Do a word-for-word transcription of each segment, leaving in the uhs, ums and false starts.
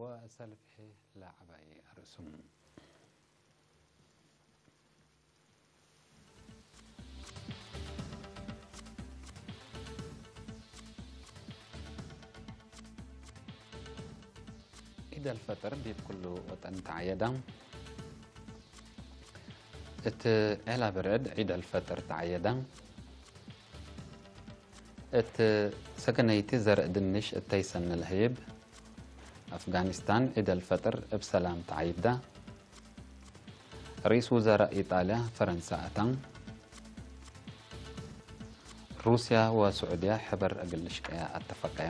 ወሰልፍሄ ለዐባይ አርእሱም። ዒድ አልፈጥር ዲብ ኩሉ ወጠን ተዐየደ። እት ዔላ ብርዕድ ዒድ አልፈጥር ተዐየደ። እት ሰገነይቲ ዘርእ ድንሽ እተይ ሰኒ ለህይብ። አፍጋኒስታን ዒድ አልፈጥር እብ ሰላም ተዐይደ። ርኢስ ውዘራእ ኢጣልያ ፈረንሳ አታ። ሩስያ ወስዑድያ ሕበር እግል ልሽቀያ አተፈቀያ።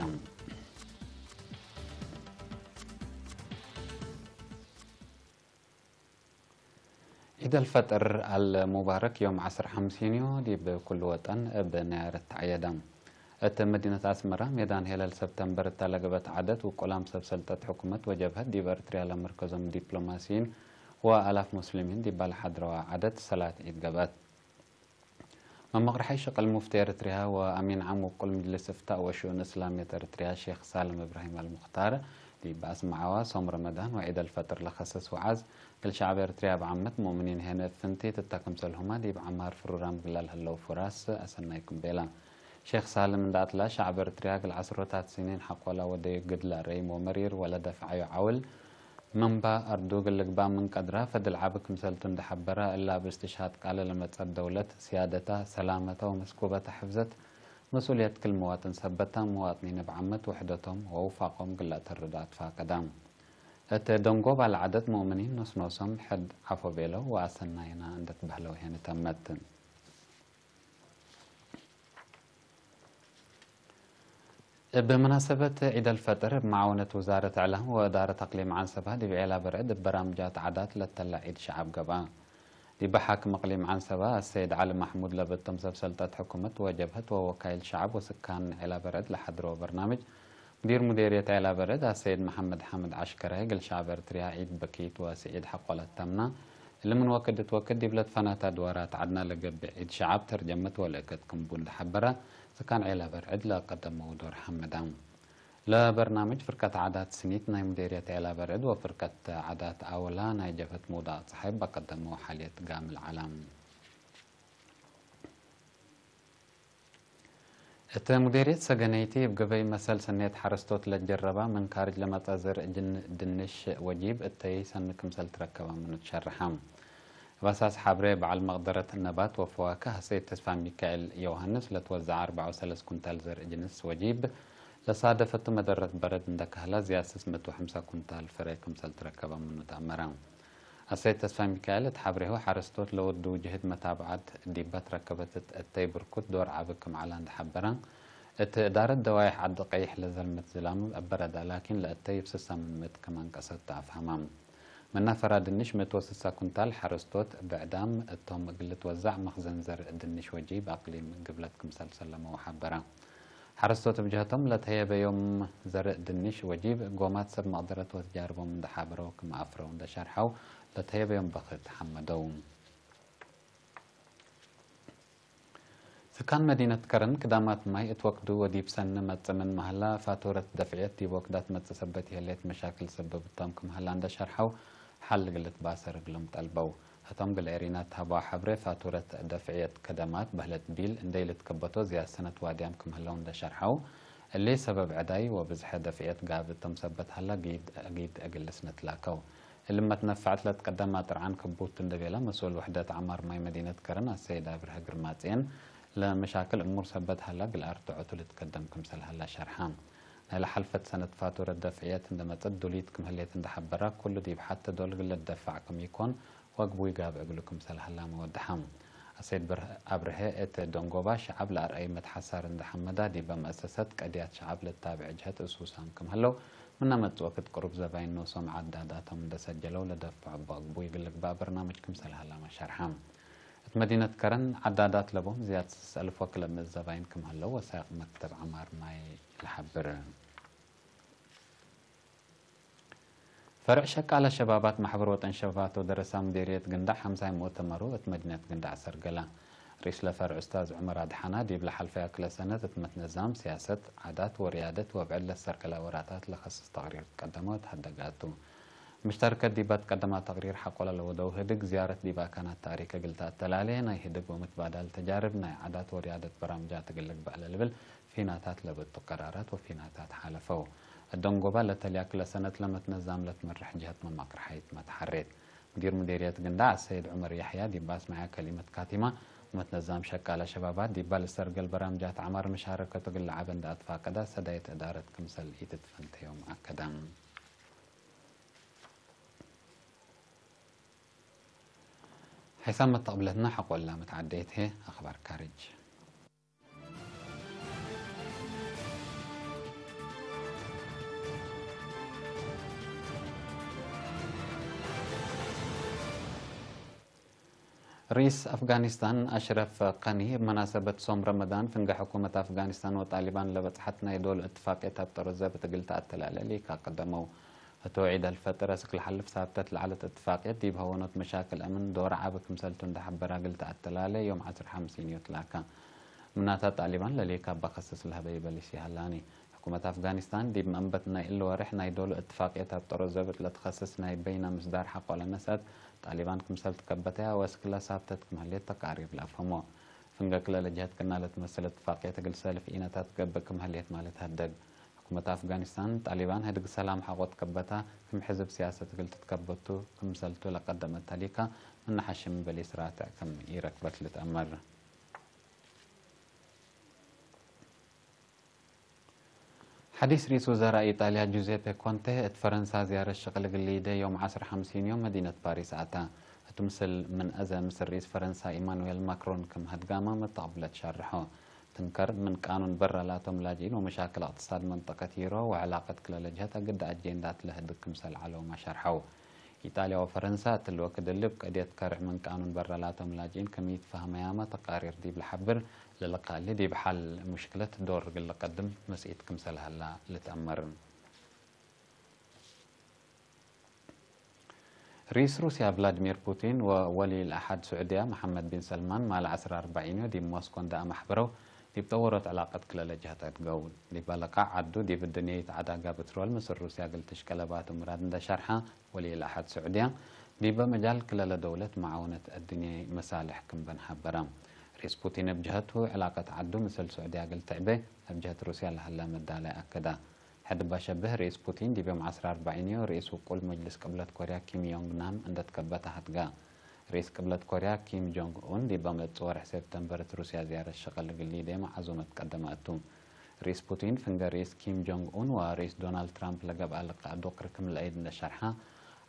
ዒድ አልፈጥር አልሙባረክ ዮም ዐስር ሐምሲንዮ ዲብ ኩሉ ወጠን እብ ነያረት ተዐየደ። እት መዲነት አስመራ ሜዳን ሄለል ሰብተምበር እተ ለገብአት ዐደት ውቁላም ሰብ ሰልጠት ሕኩመት ወጀብሀት ዲብ ኤርትርያ ለመርከዞም ዲፕሎማሲይን ወአላፍ ሙስሊሚን ዲባ ለሐድረዋ ዐደት ሰላት ዒድ ገብአት። መመቅርሐይ ሽቅል ሙፍቲ ኤረትርያ ወአሚን ዓም ውቁል ምጅልስ እፍታእ ወሽኡን እስላምየት ኤረትርያ ሼክ ሳልም እብራሂም አልሙክታር፣ ዲብ አስመዓዋ ሶም ረመዳን ወዒድ አልፈጥር ለከሰስ ወዓዝ፣ እግል ሸዐብ ኤረትርያ እብ ዓመት ሙእምኒን ሄነ እብ ፍንቲት እተ ክምሰልሁመ ዲብ ዐማር ፍሩራም እግል ለህለው ፍራስ አሰናይኩም ቤለ። ሼክ ሳልም እንደ አትላ፣ ሸዐብ ኤረትርያ እግል ዐስሮታት ሲኒን ሐቆለ ወደዩ ግድለ ረይም ወመሪር ወለደፍዐዩ ዐውል፣ መንባ አርዱ እግል ልግባእ ምን ቀድራ፣ ፈድል ዐቢ ክምሰልቱ እንደ ሐበረ፣ እላ እብ እስትሽሃድ ቃለ ለመጸት ደውለት፣ ስያደታ፣ ሰላመታ ወመስኩበታ ሕፍዘት፣ መስኡልየት ክል መዋጥን ሰበታ፣ መዋጥኒን እብ ዓመት ውሕደቶም ወውፋቆም እግል ለአተርድ አትፋቀዳ። እት ደንጎባ ለዐደት ሙእምኒን ኖስኖሶም ሕድ ዐፎ ቤለው ወአሰናይና እንደ ትበህለው ሄነ ተመት። እብ መናሰበት ዒድ አልፈጥር፣ እብ መዓወነት ውዛረት እዕላም ወእዳረት አቅሊም ዐንሰባ፣ ዲብ ዔላ በርዕድ እብ በራምጃት ዓዳት ለተለ ዒድ ሸዐብ ገብአ። ዲበ ሓክም አቅሊም ዐንሰባ አሰይድ ዐሊ መሕሙድ ለብእቶም ሰብ ሰልጠት ሕኩመት ወጀብሀት ወወካይል ሸዐብ ወስካን ዔላ በርዕድ ለሐድረው በርናምጅ፣ ሙዲር ሙዴርየት ዔላ በርዕድ አሰይድ መሐመድ ሓምድ ዐሽከራይ፣ እግል ሸዐብ ኤርትርያ ዒድ በኪት ወስዒድ ሐቆ ለተምና፣ እሊ ምን ወክድ እት ወክድ ዲብ ለትፈናተ አድዋራት ዐድና ለገብእ ዒድ ሸዐብ ተርጀመት ወለእከት ክም ቡ እንደ ሐበረ፣ ስካን ዔላ በርዕድ ለቀደመው ዶር ሐመደ። ለበርናምጅ ፍርቀት ዓዳት ስኒት ናይ ሙዴርየት ዔላ በርዕድ ወፍርቀት ዓዳት አወላ ናይ ጀብሀት መውዳቅ ጸሓይ እብ አቀደመው ሓልየት ጋምል ዐለ። እት ሙዴርየት ሰገነይቲ እብ ገበይ መሰል ሰኔት ሐረስቶት ለጀረባ ምን ካርጅ ለመጸ ዘርእ ጅን ድንሽ ወጂብ እተይ ሰኒ ክምሰል ትረከበ ምኑ ትሸርሐ። እብ አሳስ ሐብሬ በዐል መቅደረት ነባት ወፈዋክህ አሰይድ ተስፋሚካኤል ዮውሃንስ ለትወዘዐ አርበዕ ወሰለስ ኩንታል ዘርእ ጅንስ ወጂብ ለሳደፈቱ መደረት በረድ እንደ ከህላ ዝያድ ስስ ምእት ወሐምሳ ኩንታል ፍሬ ክምሰል ትረከበ ምኑ ተአመረ። አሰይድ ተስፋሚካኤል እት ሐብሬሁ ሐረስቶት ለወዱ ጅህድ መታብዐት ዲበ ትረከበት እት እተይ ብርኩት ዶር ዐቢ ክም ዐለ እንደ ሐበረ፣ እት እዳረት ደዋይሕ ዐዲ ቀይሕ ለዘልመት ዝላም እበረዳ ላኪን ለእተይ እብ ስሳ ምን ምእት ክም አንቀሰት ተአፍሀመ። ምን ናፈራ ድንሽ ምእት ወስሳ ኩንታል ሐረስቶት ብዕዳም እቶም እግል ልትወዛዕ መክዘን ዘርእ ድንሽ ወጂብ አቅሊም ግብለት ክምሰል ሰለመው ሐበረ። ሐረስቶት እብ ጀህቶም ለተህየበዮም ዘርእ ድንሽ ወጂብ ጎማት ሰብ መቅደረት ወትጃርቦም እንደ ሐበረው ክም አፍረው እንደ ሸርሐው ለተህየበዮም በክት ሐመደው። ስካን መዲነት ከረን ክዳማት ማይ እት ወክዱ ወዲብ ሰኒ መጽእ ምን መሀላ፣ ፋቱረት ደፍዕየት ዲብ ወክዳት መጽእ ሰበት ይህሌት መሻክል ሰበብ እቶም ክም ሀላ እንደ ሸርሐው፣ ሐል እግል ልትባሰር እግሎም ጠልበው። ህቶም እግል ኤሪና ተሀበዋ ሐብሬ፣ ፋቱረት ደፍዕየት ከደማት በህለት ቢል እንዴ ልትከበቶ ዝያድ ሰነት ዋድያም ክም ህለው እንደ ሸርሐው፣ እሊ ሰበብ ዕዳይ ወብዝሐ ደፍዕየት ጋብ እቶም ሰበት ሀላ፣ ጊድ ጊድ እግል ልስነት ላከው። እሊ መትነፈዕት ለትቀደም አጥርዓን ክቡት እንደ ቤለ መስኡል ውሕደት ዐማር ማይ መዲነት ከረን አሰይድ አብርሀ ግርማጽየን፣ ለመሻክል እሙር ሰበት ሀላ እግል አርትዖቱ ልትቀደም ክምሰል ሀላ ሸርሐ። ናይለ ሐልፈት ሰነት ፋቱረት ደፍዕየት እንደ መጸት ዱሊት ክም ህሌት እንደ ሐበራ፣ ኩሉ ዲብ ሐተ ዶል እግል ልትደፋዕ ክም ኢኮን ወግቡይ ጋብእ እግሉ ክምሰል ሀላመ ወደሐ። አሰይድ ብር-፣ አብርሀ እት ደንጎባ ሸዐብ ለአርአዩ መትሐሳር እንደ ሐመዳ፣ ዲበ መአሰሰት ቀድያት ሸዐብ ለታብዕ ጅሀት እሱሳም ክም ህለው፣ ምነ መጽእ ወክድ ቅሩብ ዘባይን ኖሶም ዐዳዳቶም እንደ ሰጀለው ለደፍዖ እበ አግቡይ እግል ልግባእ በርናምጅ ክምሰል ሀላመ ሸርሐ። እት መዲነት ከረን ዐዳዳት ለቦም ዝያድ ስስ አልፍ ወክልእ ምእት ዘባይን ክም ህለው ወሳይቅ መክተብ ዐማር ማይ ለሐብር። ፈርዕ ሸቃለ ሸባባት ማሕበር ወጠን ሸባባት ወደረሳ ሙዴርየት ግንዳዕ ሐምሳይ ሙእተመሩ እት መዲነት ግንዳዕ ሰርገለ። ርኢስ ለፈርዕ ኡስታዝ ዑመር አድሓና፣ ዲብ ለሐልፈያ ክለ ሰነት እት መትነዛም፣ ሲያሰት፣ ዓዳት ወርያደት ወብዕድ ለትሰርገለ ወራታት ለከስስ ተቅሪር ትቀደመው ተሀደገ ቱ። ምሽተርከት ዲበ ትቀደማ ተቅሪር ሐቆለ ለወደው ህድግ፣ ዝያረት ዲብ አካናት ታሪክ እግል ተአተላሌ፣ ናይ ህድግ ወምትባዳል ተጃርብ፣ ናይ ዓዳት ወርያደት በራምጃት እግል ልግበእ ለልብል ፊናታት ለበቱ ቀራራት ወፊናታት ሓለፈው። እደንጎባ ለተልያ ክለ ሰነት ለመትነዛም ለትመረሕ ጀህት መማቅርሓይት መትሐሬት። ሙዲር ሙዴርየት ግንዳዕ አሰይድ ዑመር ያሕያ ዲብ አስመዐ ከሊመት ካቲማ፣ መትነዛም ሸቃለ ሸባባት ዲባ ልሰርገል በራምጃት ዐማር መሻረከቱ እግል ለዐበ እንደ አትፋቀደ ሰዳይት እዳረት ክምሰል ኢትትፈንተዮም አከደ። ሐይሳም መተቅብለትና ሐቆላ መትዓደየት ህዬ አክባር ካርጅ። ርኢስ አፍጋኒስታን አሽረፍ ቀኒ፣ እብ መናሰበት ሶም ረመዳን፣ ፍንገ ሕኩመት አፍጋኒስታን ወጣሊባን ለበጽሐት ናይ ዶል እትፋቅየት አብጠሮ ዘብጥ እግል ተአተላለ ሊካ ቀደመው። ህቶ ዒድ አልፈጥር አስክ ለሐልፍ ሳብተት ለዐለት እትፋቅየት፣ ዲብ ሀወኖት መሻክል አምን ዶር ዐቢ ክምሰልቱ እንደ ሐበራ እግል ተአተላለ፣ ዮም ዐስር ሐምሲን ዮት ላካ። ምናተ ጣሊባን ለሌካባ ከሰስ ለሀበ ኢበሊስ ይሀላኒ። ሕኩመት አፍጋኒስታን ዲብ መንበት ናይ እሊ ወሬሕ ናይ ዶሉ እትፋቅየት አብጠሮ ዘብጥ ለትከስስ ናይ በይነ ምስዳር ሐቆ ለነስአት ጣሊባን ክምሰል ትከበተያ ወእስክለ ሳብተት ክም ህሌት ተቃሪር ለአፍህሞ። ፍንገ ክለ ለጀህት ክና ለትመሰል እትፋቅየት እግል ሰልፍ ኢነታት ገብእ ክም ህሌት ማለት ሀደግ። ሕኩመት አፍጋኒስታን ጣሊባን ህድግ ሰላም ሐቆ ትከበታ ክም ሕዝብ ሲያሰት እግል ትትከበቱ ክምሰልቱ ለቀደመት ተሊካ ምነ ሐሽም በሊስ ራትዕ ክም ኢረክበት ልትአመር። ሐዲስ ርኢስ ውዘራእ ኢጣልያ ጁዜፔ ኮንቴ እት ፈረንሳ ዝያረት ሽቅል እግል ሊዴ ዮም ዐስር ሐምሲን ዮም መዲነት ፓሪስ አታ። እቱ ምስል ምን አዘ ምስል ርኢስ ፈረንሳ ኢማኑኤል ማክሮን ክም ሀድጋመ መተቅብለት ሻርሖ። ትንከር ምን ቃኑን በረ ላቶም ላጅኢን ወመሻክል እቅትሳድ መንጠቀት ዩሮ ወዕላቀት ክለ ለጀሀት አግደ አጄንዳት ለህድግ ክምሰል ዐለውመ ሸርሐው። ኢጣልያ ወፈረንሳ እትሊ ወክድ እሊ እብ ቀድየት ከርዕ ምን ቃኑን በረ ላቶም ላጅኢን ክም ኢትፈህመያመ ተቃሪር ዲብ ለሐብር፣ ለልቃሊ ዲብ ሐል ሙሽክለት ዶር እግል ልቀድም መስኢት ክምሰል ሀላ ልትአመር። ርኢስ ሩስያ ቭላድሚር ፑቲን ወወሊ ለዐሀድ ስዑድያ መሐመድ ቢን ሰልማን ማል ዐስር አርበዒንዮ ዲብ ሞስኮ እንደ አመሕበረው፣ ዲብ ጠወሮት ዕላቀት ክለ ለጀሀት አድገው። ዲበ ለቃ ዐዱ ዲብ እድንየይት ዐዳጋ ብትሮል ምስል ሩስያ እግል ትሽቀለባቱ ምራድ እንደ ሸርሐ፣ ወሊ ለዐሀድ ስዑድያ፣ ዲበ መጃል ክለ ለደውለት መዓውነት እድንያይ መሳልሕ ክም በን ሐበረ። ርኢስ ፑቲን እብ ጀሀቱ፣ ዕላቀት ዐዱ ምስል ስዑድያ እግል ትዕቤ እብ ጀሀት ሩስያ ለሀለ መዳላይ አከደ። ሕድ እበ ሸብህ፣ ርኢስ ፑቲን ዲብ ዮም ዐስር አርበዒንዮ ርኢስ ውቁል መጅልስ ቅብለት ኮርያ ኪም ዮንግ ናም እንደ ትከበተ ሀድገ። ርኢስ ቅብለት ኮርያ ኪም ጆንግ ኡን ዲብ መጽእ ወርሕ ሴፕተምበር እት ሩስያ ዝያረት ሸቅል እግል ሊዴመ ዐዙመት ቀደመ እቱ። ርኢስ ፑቲን፣ ፍንገ ርኢስ ኪም ጆንግ ኡን ወርኢስ ዶናልድ ትራምፕ ለገብአ ልቃእ ዶክር ክም ለአይድ እንደ ሸርሐ፣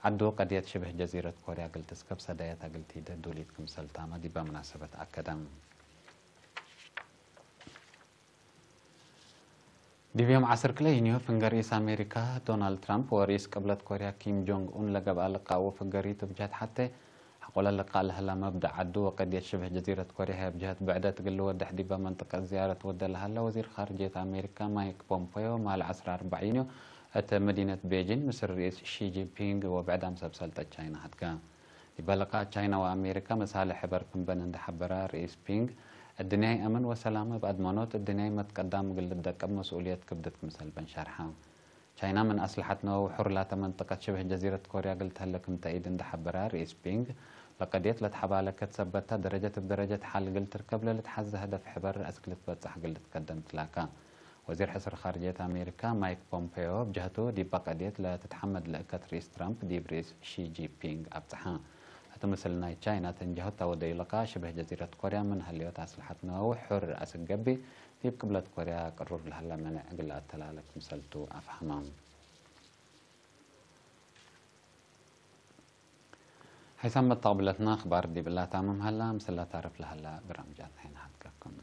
ዐዱ ቀድየት ሽብህ ጀዚረት ኮርያ እግል ትስከብ ሰዳየት እግል ቲደ ዱሊት ክምሰል ታመ ዲበ መናሰበት አከደ። ዲብ ዮም ዐስር ክለ ዩንዮ፣ ፍንገ ርኢስ አሜሪካ ዶናልድ ትራምፕ ወርኢስ ቅብለት ኮርያ ኪም ጆንግ ኡን ለገብአ ልቃእ ወፍገሪቱ ብጀህት ሐቴ፣ ሐቆለ ልቃእ ለህላ መብደእ ዐዱ ወቀድየት ሽብህ ጀዚረት ኮርያ ህይ እብ ጀህት ብዕደት እግል ልወደሕ ዲበ መንጠቀት ዝያረት ወደ ለሀለ ወዚር ካርጅየት አሜሪካ ማይክ ፖምፔዮ ማል ዐስር አርበዒንዮ እት መዲነት ቤጂን ምስል ርኢስ ሺ ጂንፒንግ ወብዕዳም ሰብ ሰልጠት ቻይና ሀድገ። ዲበ ልቃእ ቻይና ወአሜሪካ መሳልሕ ሕበር ክም በን እንደ ሐበረ ርኢስ ፒንግ፣ እድንያይ አምን ወሰላም እብ አድመኖት እድንያይ መትቀዳም እግል ልትደቀብ መስኡልየት ክብድት ክምሰል በን ሸርሐ። ቻይና ምን አስለሐት ነወዊ ሑር ላተ መንጠቀት ሽብህ ጀዚረት ኮርያ እግል ተህለ ክም ተኢድ እንደ ሐበረ ርኢስ ፒንግ፣ ለቀድየት ለትሐባለከት ሰበት ተ ደረጀት እብ ደረጀት ሐል እግል ትርከብ ለልትሐዜ ሀደፍ ሕበር አስክ ልትበጸሕ እግል ልትቀደም ትላከ። ወዚር ሕስር ካርጅየት አሜሪካ ማይክ ፖምፔዮ እብ ጀህቱ፣ ዲበ ቀድየት ለትትሐመድ ለእከት ርኢስ ትራምፕ ዲብ ርኢስ ሺ ጂንፒንግ አብጽሐ። እት ምስል ናይ ቻይና ተንጀሆት ታወደዩ ለቃ ሽብህ ጀዚረት ኮርያ ምን ሀልዮት አስለሐት ነወዊ ሑር አስክ ገብእ፣ ዲብ ቅብለት ኮርያ ቅሩብ ለሀለ መኔዕ እግል ለአተላለ ክምሰልቱ አፍሀመ። ሐይሳም መተቅብለትና አክባር ዲብ እላ ታምም ሀላ፣ ምስለ ታርፍ ለሀላ ብራምጃት ናይና ሀድገኩም።